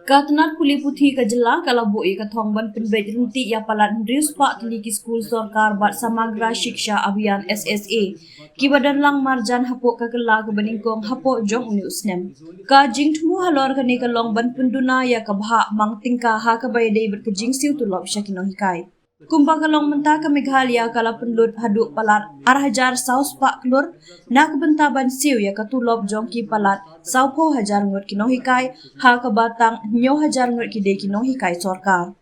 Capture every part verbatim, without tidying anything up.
Ka tnat pule puthi ka jylla ka la buh ïa ka thong ban pynbeit ryntih ïa palat hynriew spah tylli ki skul sorkar bad Samagra Shiksha Abhiyan S S A kiba don lang marjan hapoh ka kylla kaba nyngkong hapoh jong une u snem. Ka jingthmu halor kane ka long ban pynduna ïa ka bhah mang tyngka ha kaba ïadei bad ka jingsiew tulop sha ki nonghikai. Kumba ka long mynta, ka Meghalaya ka la pynlut haduh palat ar hajar saw spah klur na ka bynta ban siew ïa ka tulop jong ki palat sawphew hajar ngut ki nonghikai, ha kaba tang hynñiew hajar ngut ki dei ki nonghikai sorkar.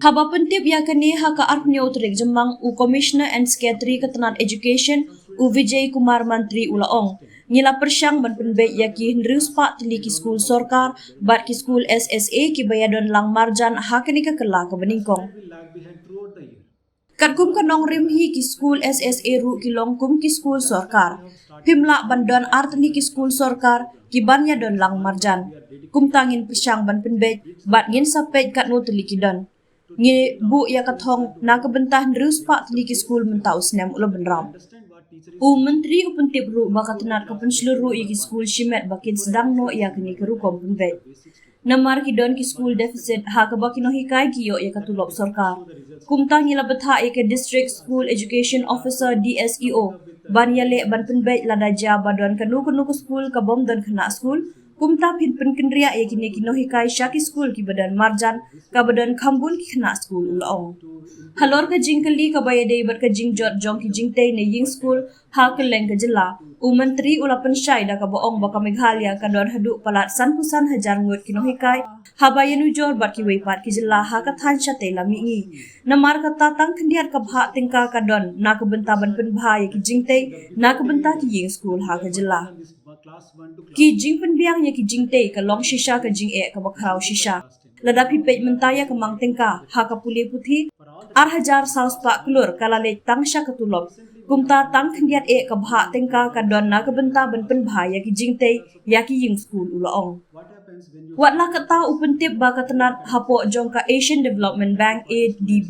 Haba pyntip ïa kane ha ka arphew tarik Jymmang, u Commissioner and Secretary ka tnat Education, u Vijay Kumar Mantri u la ong, ngi la pyrshang ban pynbeit ïa ki hynriew spah tylli ki skul sorkar bad ki skul S S A kiba ïadon lang marjan ha kane ka kylla kaba nyngkong. Katkum ka nongrim hi, ki skul S S A ruh ki long kum ki skul sorkar. Phim lah ban don ar tylli ki skul sorkar ki ban ïadon lang marjan. Kumta ngin pyrshang ban pynbeit bad ngin sa peit katno tylli ki don. Ngi buh ïa ka thong na ka bynta hynriew spah tylli ki skul mynta u snem u la bynrap. U Mantri u pyntip ruh ba ka tnat ka pynshlur ruh ïa ki skul shimet ba kin sdang noh ïa kane ka rukom pynbeit. Namar ki don ki skul deficit ha kaba ki nonghikai ki ïoh ïa ka tulop sorkar. Kumta ngi la bthah ïa ka District School Education Officer, D S E O, ban ïaleh ban pynbeit lada jia ba don kano kano ka skul ka bym don khynnah skul. Kumta phin pynkynriah ïa kine ki nonghikai sha ki skul kiba don marjan, kaba don kham bun ki khynnah skul, u la ong. Halor ka jingkylli kaba ïadei bad ka jingjot jong ki jingtei na ïing skul ha kylleng ka jylla, u Mantri u la pynshai da kaba ong ba ka Meghalaya ka don haduh palat sanphew san hajar ngut ki nonghikai, haba ïanujor bad kiwei pat ki jylla ha ka thaiñ shatei la mihngi. Namar kata, tang khyndiat ka bhah tyngka ka don na ka bynta ban pynbha ïa ki jingtei na ka bynta ki ïing skul ha ka jylla. Ki jingpynbiang ïa ki jingtei ka long shisha ka jingeh kaba khraw shisha. Lada phi peit mynta ïa ka mang tyngka ha ka pule puthi, ar hajar saw spah klur ka la leit tang sha ka tulop. Kumta, tang khyndiat eh ka bhah tyngka ka don na ka bynta ban pynbha ïa ki jingtei ïa ki ïing skul, u la ong. Wat la katta, u pyntip ba ka tnat hapoh jong ka Asian Development Bank, A D B,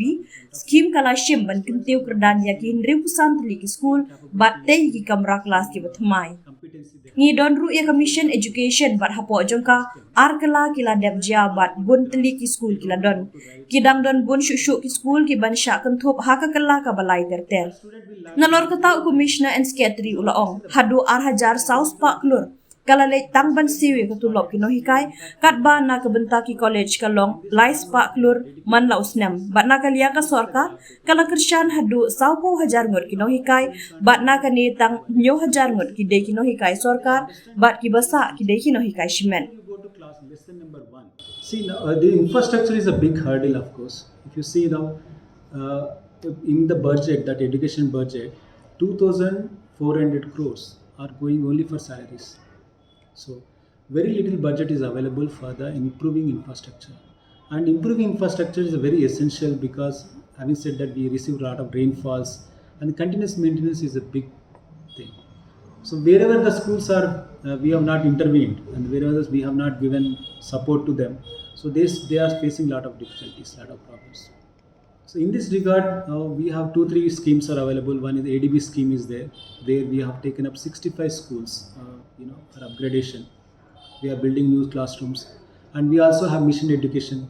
skim ka la shim ban kyntiew kyrdan ïa ki hynriewphew san tylli ki skul bad tei ki kamra klas kiba thymmai. Ngi don ruh ïa ka Mission Education bad hapoh jong ka ar kylla ki la dep jia bad bun tylli ki skul ki la don. Ki dang don bun shuh shuh ki skul ki ban shah kynthup ha ka kylla kaba lai ter ter. Nalor kata, u Commissioner and Secretary u la ong, haduh ar hajar saw spah klur ka la leit tang ban siew ïa ka tulop ki nonghikai, katba na ka bynta ki college ka long lai spah klur man la u snem. Bad na ka liang ka sorkar ka la kyrshan haduh sawphew hajar ngut ki nonghikai, bad na kane tang hynñiew hajar ngut ki dei ki nonghikai sorkar, bad kiba sah ki dei ki nonghikai shimet. You go to class lesson number one. See, now, uh, the infrastructure is a big hurdle, of course. If you see now, uh, in the budget, that education budget, two thousand four hundred crores are going only for salaries. So, very little budget is available for the improving infrastructure. And improving infrastructure is very essential because, having said that, we receive a lot of rainfalls, and continuous maintenance is a big thing. So wherever the schools are, uh, we have not intervened, and wherever we have not given support to them, so they, they are facing a lot of difficulties, lot of problems. So in this regard, uh, we have two, three schemes are available. One is A D B scheme is there, where we have taken up sixty-five schools, uh, you know, for upgradation. We are building new classrooms, and we also have mission education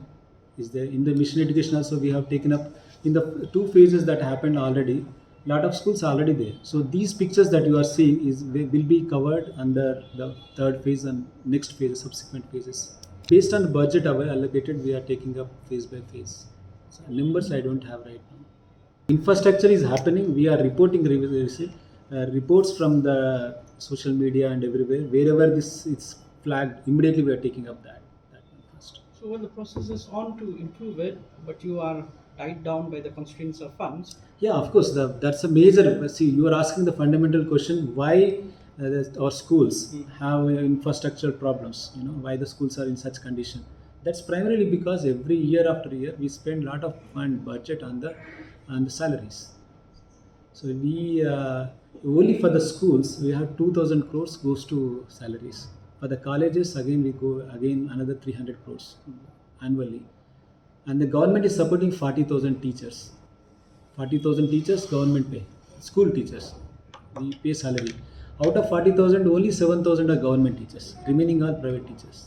is there. In the mission education also, we have taken up in the two phases that happened already. Lot of schools are already there. So these pictures that you are seeing is, will be covered under the third phase and next phase, subsequent phases. Based on the budget allocated, we are taking up phase by phase. So numbers I don't have right now. Infrastructure is happening. We are reporting, uh, reports from the social media and everywhere. Wherever this is flagged, immediately we are taking up that. That one first. So, well, the process is on to improve it, but you are tied down by the constraints of funds. Yeah, of course, the, that's a major. See, you are asking the fundamental question: why uh, the, our schools have uh, infrastructure problems? You know, why the schools are in such condition? That's primarily because every year after year we spend a lot of fund budget on the on the salaries. So we uh, only for the schools we have two thousand crores goes to salaries. For the colleges, again, we go again another three hundred crores annually. And the government is supporting forty thousand teachers. Forty thousand teachers government pay, school teachers, we pay salary. Out of forty thousand, only seven thousand are government teachers. Remaining are private teachers.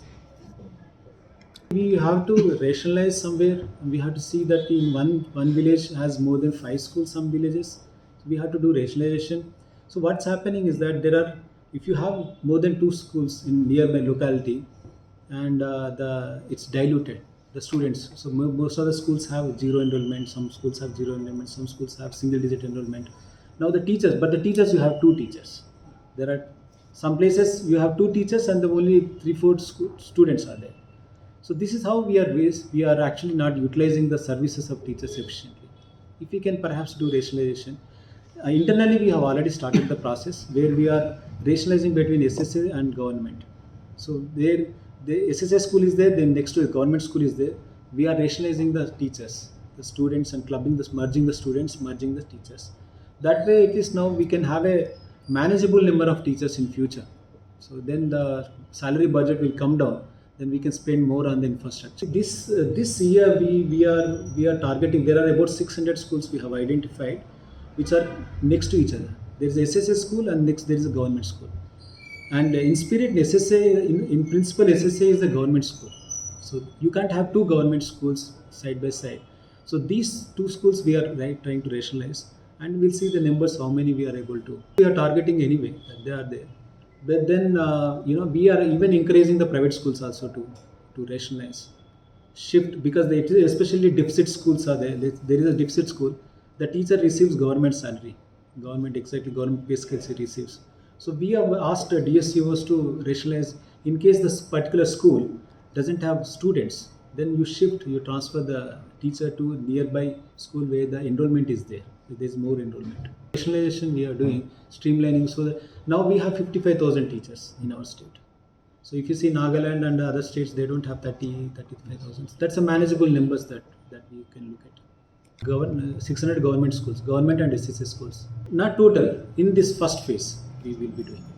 We have to rationalize somewhere. We have to see that in one, one village has more than five schools, some villages. We have to do rationalization. So what's happening is that there are, if you have more than two schools in nearby locality, and uh, the it's diluted, the students. So mo- most of the schools have zero enrollment. Some schools have zero enrollment. Some schools have single digit enrollment. Now the teachers, but the teachers, you have two teachers. There are some places you have two teachers and the only three four sco- students are there. So this is how we are waste, we are actually not utilizing the services of teachers efficiently. If we can perhaps do rationalization, uh, internally we have already started the process where we are rationalizing between S S A and government. So there, the S S A school is there, then next to the government school is there. We are rationalizing the teachers, the students, and clubbing this, merging the students, merging the teachers. That way, at least now we can have a manageable number of teachers in future. So then the salary budget will come down. Then we can spend more on the infrastructure. This uh, this year we we are we are targeting. There are about six hundred schools we have identified, which are next to each other. There is a S S A school and next there is a government school. And uh, in spirit, S S A, in, in principle, S S A is the government school. So you can't have two government schools side by side. So these two schools we are right, trying to rationalize, and we'll see the numbers, how many we are able to. We are targeting anyway, that they are there. But then, uh, you know, we are even encouraging the private schools also to, to rationalize, shift, because they, especially deficit schools are there. There is a deficit school. The teacher receives government salary, government, exactly, government pay scales he receives. So we have asked the D S C Os to rationalize, in case this particular school doesn't have students, then you shift, you transfer the teacher to nearby school where the enrollment is there. There's more enrollment. Rationalization we are doing, streamlining, so that now we have fifty-five thousand teachers in our state. So if you see Nagaland and other states, they don't have thirty, thirty-five thousand. That's a manageable numbers that, that we can look at. Govern, uh, six hundred government schools, government and S S A schools. Not total, in this first phase, we will be doing it.